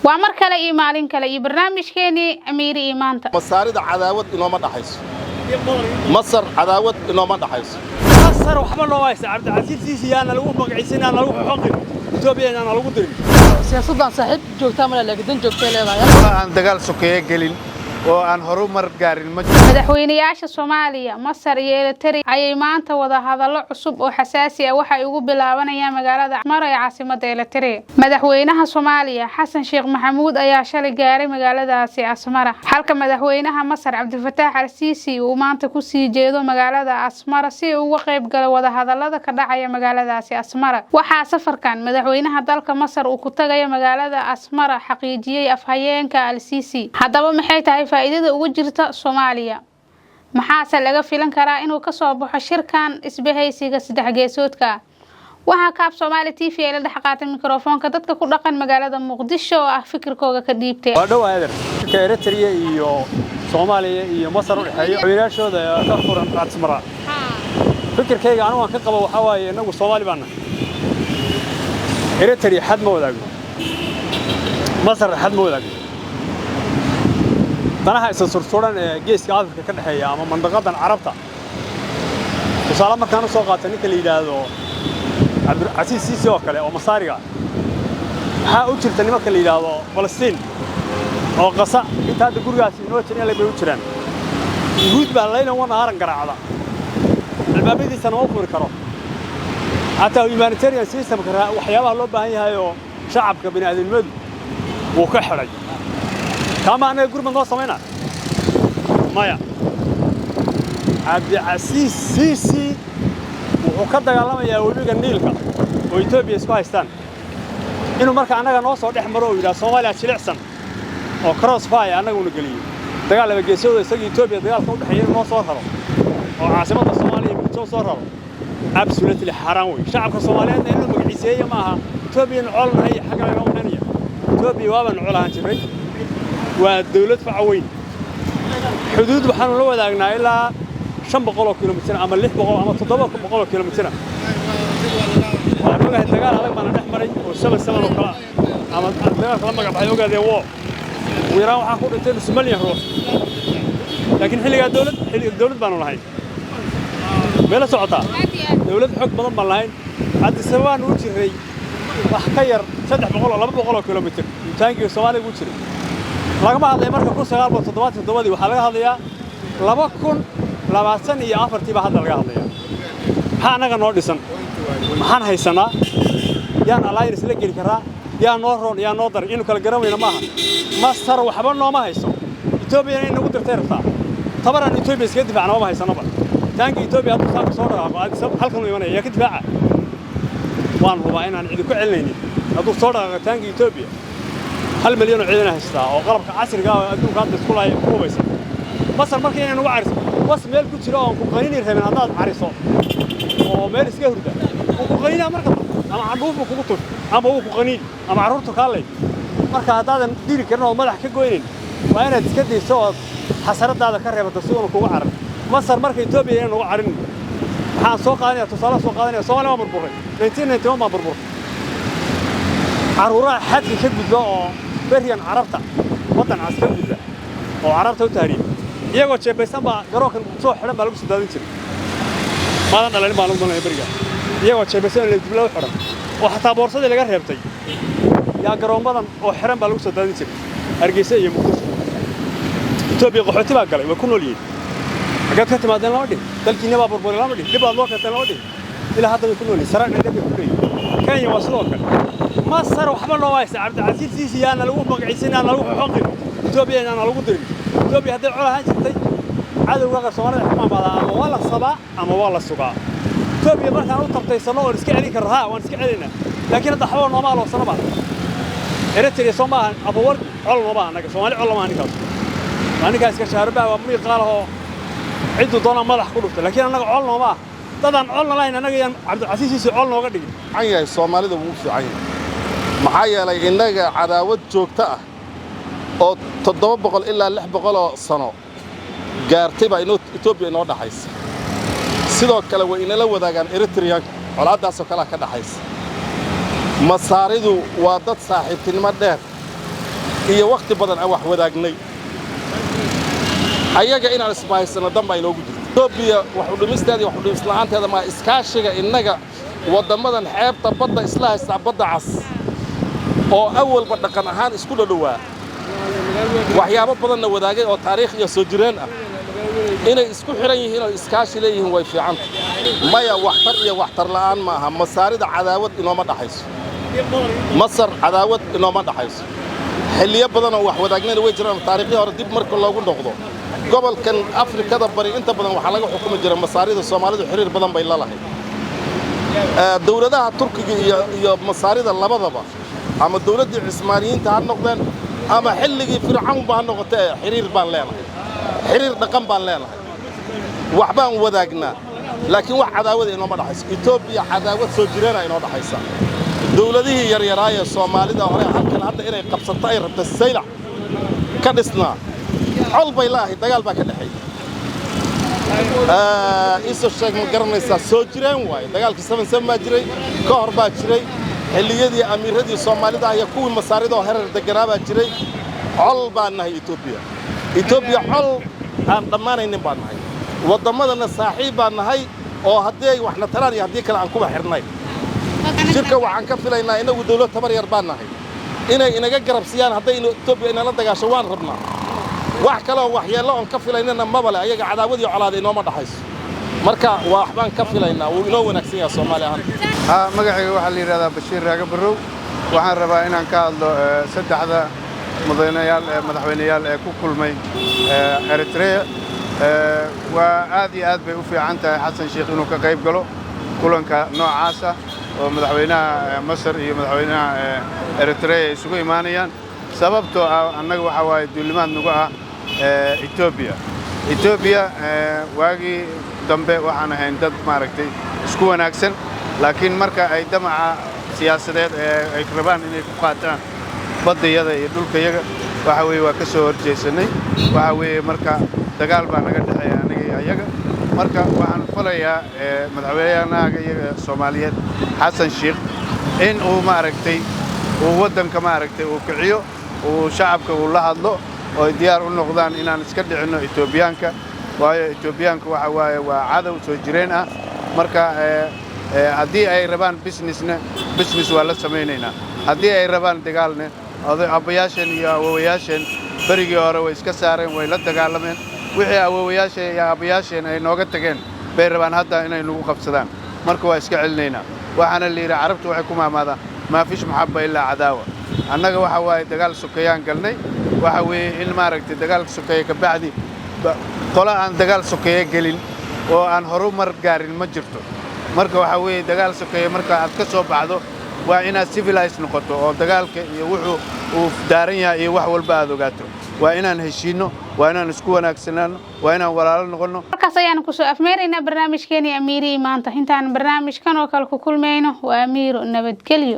Waa mar kale iyo maalin kale iyo barnaamijkeenii Amiiri iyo maanta. Masaarida cadaawad inooma dhaxayso, Masar cadaawad inooma dhaxayso. Masar waxba nooma haysta. Cabdicasiis Siisi yaana lagu magaciisin, yaana lagu xoqin, Etoobiya yaana lagu dirin. Siyaasaddan saaxiib joogtaa male, laakiin dan joogtay leedahay. Aan dagaal sokeeye gelin oo aan horumar gaarin ma jiro. Madaxweynayaasha Soomaaliya, Masar iyo Eritrea ayay maanta wada hadallo cusub oo xasaasi ah waxay ugu bilaabanayaan magaalada Asmara ee caasimada Eritrea. Madaxweynaha Soomaaliya Xasan Sheekh Maxamuud ayaa shalay gaaray magaaladaasi Asmara, halka madaxweynaha Masar Cabdifataax Al Siisi uu maanta kusii jeedo magaalada Asmara si uu uga qayb galo wada hadallada ka dhacaya magaaladaasi Asmara. Waxaa safarkan madaxweynaha dalka Masar uu ku tagayo magaalada Asmara xaqiijiyey afhayeenka Al Siisi. Haddaba, maxay tahay faa'iidada ugu jirta Soomaaliya? Maxaase laga filan karaa inuu kasoo baxo shirkan isbahaysiga saddex geesoodka ah? Waxaa Kaab Soomaali TV ay la dhex qaatay mikrofoonka dadka ku dhaqan magaalada Muqdisho oo ah fikirkooga ka dhiibtay. Waa dhow adeer. Shirka Eritrea iyo Soomaaliya iyo Masar u dhexeeya madaxweynayaashooda ka furan Asmara, fikirkayga anigu aan ka qabo waxaa waaye, innagu Soomaali baan nahay. Eritrea xad ma wadaagno, Masar xad ma wadaagno. Danaha isa sursuran ee Geeska Afrika ka dhexeeya ama mandaqadan Carabta, tusaale markaan u soo qaata ninka la yidhaahdo Cabdilcasiis Siisi oo kale oo Masaariga, waxaa u jirta nimanka la yidhaahdo Falastiin oo Qasa. Inta hadda gurigaasi inoo jira in bay u jiraan. Yuhuud baa laylan wana haran garaacda, albaabadiisana ma furi karo. Xataa humanitarian systemka, waxyaabaha loo baahan yahay oo shacabka bini'aadamnimadu, wuu ka xidhay. Kaama annaga gurmad noo samaynaa maya. Cabdicasiis Siisi wuxuu ka dagaalamayaa webiga Niilka oo Etoobiya isku haystaan. Inuu marka annaga noo soo dhex maro oo yidhaha Soomaaliya jilicsan oo crossfire annaga una geliyo dagaal laba geesooda, isaga Etoobiya dagaalka u dhexeeya inuu noo soo raro oo caasimadda Soomaaliya Muqdisho soo raro, absolutely xaaraan wey. Shacabka Soomaaliyeedna inuu magaciiseeyo ma aha. Etoobiyana col nahay xagga laga waxaynaya. Etoobiya waabaan col ahaan jirnay, waa dawlad faca weyn. Xuduud waxaanu la wadaagnaa ilaa 500 oo kilomitir ama 600 ama 700 oo kilomitir. Waan ogahay, dagaal adag baana dhex maray oo 7-7 oo kale ah ama dagaalka la magac baxay Ogaadee War. Ugu yaraan waxaa ku dhintay nus malyan ruux, laakiin xilligaa dawlad, xilli dawlad baanu lahayn. Meela socotaa dawlad xoog badan baan lahayn. Addis Ababaan u jirray wax ka yar 300 oo 200 oo kilomitir taangiga Soomaaliga u jiray. Lagama hadlaya marka 1977-dii, waxaa laga hadlayaa 2024-tii baa hadda laga hadlayaa. Maxaa annaga noo dhisan? Maxaan haysanaa? Yaan alliance la geli karaa? Yaa noo roon, yaa noo daray? Inuu kala garan weyna maaha. Masar waxba nooma hayso. Etoobiyana in nagu dirtay rabtaa. Tabaraan Etoobiya iskaga difaacna mama haysanoba. Taanka Etoobiya hadduu saaka soo dhaqaaqo, Addis halkan uu imanaya, yaa ka difaaca? Waan hubaa inaan cidi ku celinaynin hadduu soo dhaqaaqo taanka Etoobiya. 1 milyan oo ciidan haystaa oo qalabka casriga ah oo adduunka hadda isku laaya ku hubaysan. Masar marka inay nagu cariso, was meel ku jiro oon ku qanini rabin haddaad cariso oo meel iska hurda, wuu ku qaninaa marka dambe, ama candhuuf buu kugu tuf ama wuu ku qaniin ama carruurtu kaa lay. Marka haddaadan diri karin oo madax ka goynin, waa inaad iska dayso ood xasaradaada ka reebato si uuna kugu carin Masar. Marka Etoobiya inay nagu carin, waxaan soo qaadanaya tusaale soo qaadanaya, Soomaaliya waa burburay 1991 baan burburay. Carruuraha xadka ka gudba oo berigan Carabta, waddan cas ka gudba oo Carabta u tahriib, iyagoo jeebaysan baa garoonkan soo xidhan baa lagu soo daadin jiray. Maadan dhalalin baan lagu doonaya beriga. Iyagoo jeebaysan oo dibla u xidhan oo xataa boorsadii laga reebtay yaa garoommadan oo xiran baa lagu soo daadin jiray Hargeysa iyo Muqdisho. Etoobiya qaxooti baa galay, way ku nool yihiin. Xaggeed ka timaadeen lama dhihin, dalkiina baa burburay lama dhihin, dhib baad loo keenteen lama dhihin. Ilaa hadda way ku nool yihiin, saraan dheer bay ku leeyihiin. Kenya waa sidoo kale. Masar waxba nooma haysta. Cabdicasiis Siisi yaana lagu magaciisin, yaana lagu xoqin, Etoobiya yaana lagu dirin. Etoobiya hadday col ahaan jirtay, cadowga Soomaalida ku maamaadaa ama waa la sabaa ama waa la sugaa. Etoobiya markaan u tabtaysano oon iska celin karro, haa, waan iska celinaynaa, laakiin hadda waxba nooma aloosano ba. Eritrea soo maaha Afawarki col nooma aha. Annaga Soomaali col lama aha. Ninkaas waa ninkaas iska shaarbaha, waa miiqaalahoo cidduu doonaa madax ku dhufta, laakiin annaga col nooma ah. Dadaan colna lahayn annaga yaan Cabdilcasiis Siisi col nooga dhigin. Fiican yahay, Soomaalida wuu fiican yahay, maxaa yeelay innaga cadaawad joogto ah oo 700 ilaa 600 oo sano gaartay baa inoo Etoobiya inoo dhaxaysa. Sidoo kale way inala wadaagaan Eritreanka, colaaddaasoo kalea ka dhaxaysa. Masaaridu waa dad saaxiibtinimo dheer. Iyo wakhti badan aan wax wadaagnay ayaga, inaan isbahaysano dan baa inoogu jirta. Etoobiya wax u dhimisteeda iyo wax u dhimisla'aanteeda maa, iskaashiga innaga waddammadan xeebta badda isla haystaa, Badda Cas, oo awalba dhaqan ahaan isku dhadhowaa, waxyaabo badanna wadaagay oo taariikh iyo soo jireen ah, inay isku xidhan yihiin oo iskaashi leeyihiin way fiicanta. Maya, waxtar iyo waxtar la'aan ma aha. Masaarida cadaawad inooma dhaxayso, Masar cadaawad inooma dhaxayso. Xilliyo badanoo wax wadaagnayna way jiraan. Taariikhdii hore dib marka loogu noqdo, gobolkan Afrikada Bari inta badan waxaa laga xukumi jiray Masaarida. Soomaalidu xiriir badan bay la lahayd dowladaha Turkiga iyo Masaarida labadaba, ama dowladdii Cismaaniyiinta ha noqdeen ama xilligii Fircawnba ha noqotee. Xiriir baan leenahay, xiriir dhaqan baan leenahay, wax baan wadaagnaa, laakiin wax cadaawada inooma dhaxayso. Etoobiya cadaawad soo jireena inoo dhaxaysa. Dowladihii yaryaraayee Soomaalida hore halkan hadda inay qabsato ay rabta, Saylac ka dhisnaa, col bay la ahayd, dagaal baa ka dhexeeyey. Iisoo sheeg, ma garanaysaa? Soo jireen waaye. Dagaalkii 77 baa jiray, ka hor baa jiray, xilliyadii amiiradii Soomaalida iyo kuwii Masaarida oo Herar deganaa baa jiray. Col baan nahay Etoobiya. Etoobiya col aan dhammaanaynin baan nahay. Wadammadana saaxiib baan nahay, oo haddii ay waxna taraan iyo haddii kale aan kuba xidhnayn. Shirka waxaan ka filaynaa, innagu dawlad tabar yar baan nahay, inay inaga garab siiyaan hadday Etoobiya inala dagaasho. Waan rabnaa. Wax kaleoo waxyeello oon ka filaynana maba le. Ayaga cadaawad iyo colaada inooma dhaxayso. Marka wax baan ka filaynaa, wuu inoo wanaagsan yahay Soomaali ahaan. Ha, magacayga waxaa la yidhahdaa Bashiir Raaga Barrow. Waxaan rabaa inaan ka hadlo saddexda mudanayaal ee madaxweyneyaal ee ku kulmay Eritrea. Waa aad iyo aad bay u fiican tahay Xasan Sheikh inuu ka qayb galo kulanka noocaasa oo madaxweynaha Masar iyo madaxweynaha Eritrea ay isugu imaanayaan, sababtoo ah annaga waxaa waaye duulimaad nagu ah Etoobiya. Etoobiya waagii dambe waxaan ahayn dad maaragtay isku wanaagsan, laakiin marka ay damaca siyaasadeed ee ay rabaan inay ku qaataan baddayada iyo dhulkayaga, waxa weeye waa ka soo horjeesannay. Waxa weeye marka dagaal baa naga dhexeeya aniga iyo ayaga. Marka waxaan falayaa madaxweynaha iyaga Soomaaliyeed Xasan Sheikh in uu maaragtay uu waddanka maaragtay uu kiciyo, uu shacabka uu la hadlo oo ay diyaar u noqdaan inaan iska dhicinno Etoobiyaanka, waayo Etoobiyaanka waxa waaye waa cadow soo jireen ah. Marka haddii ay rabaan businessna, business waa la samaynaynaa. Haddii ay rabaan dagaalne, abbayaasheen iyo awowayaasheen berigii hore way iska saareen, way la dagaalameen. Wixii awowayaasheen iyo abbayaasheen ay nooga tageen bay rabaan hadda inay nagu qabsadaan. Marka waa iska celinaynaa. Waxaana la yidhi, Carabtu waxay ku maamaadaan: "ما فيش محبة إلا عداوة." Annaga waxa waaye dagaal sokeeyaan galnay. Waxa weeye in maaragtay dagaalka sokeeye ka bacdi qolo aan dagaal sokeeye gelin oo aan horumar gaarin ma jirto. Marka waxa weeye dagaal sokeeye marka aad ka soo baxdo, waa inaad civilized noqoto oo dagaalka iyo wuxuu uu daaran yahay iyo wax walba aad ogaato. Waa inaan heshiinno, waa inaan isku wanaagsanaano, waa inaan walaalo noqonno. Halkaas ayaanu kusoo afmeeraynaa barnaamijkeeni Amiirihii maanta. Intaan barnaamijkan oo kale ku kulmayno, waa Amiiro, nabadgelyo.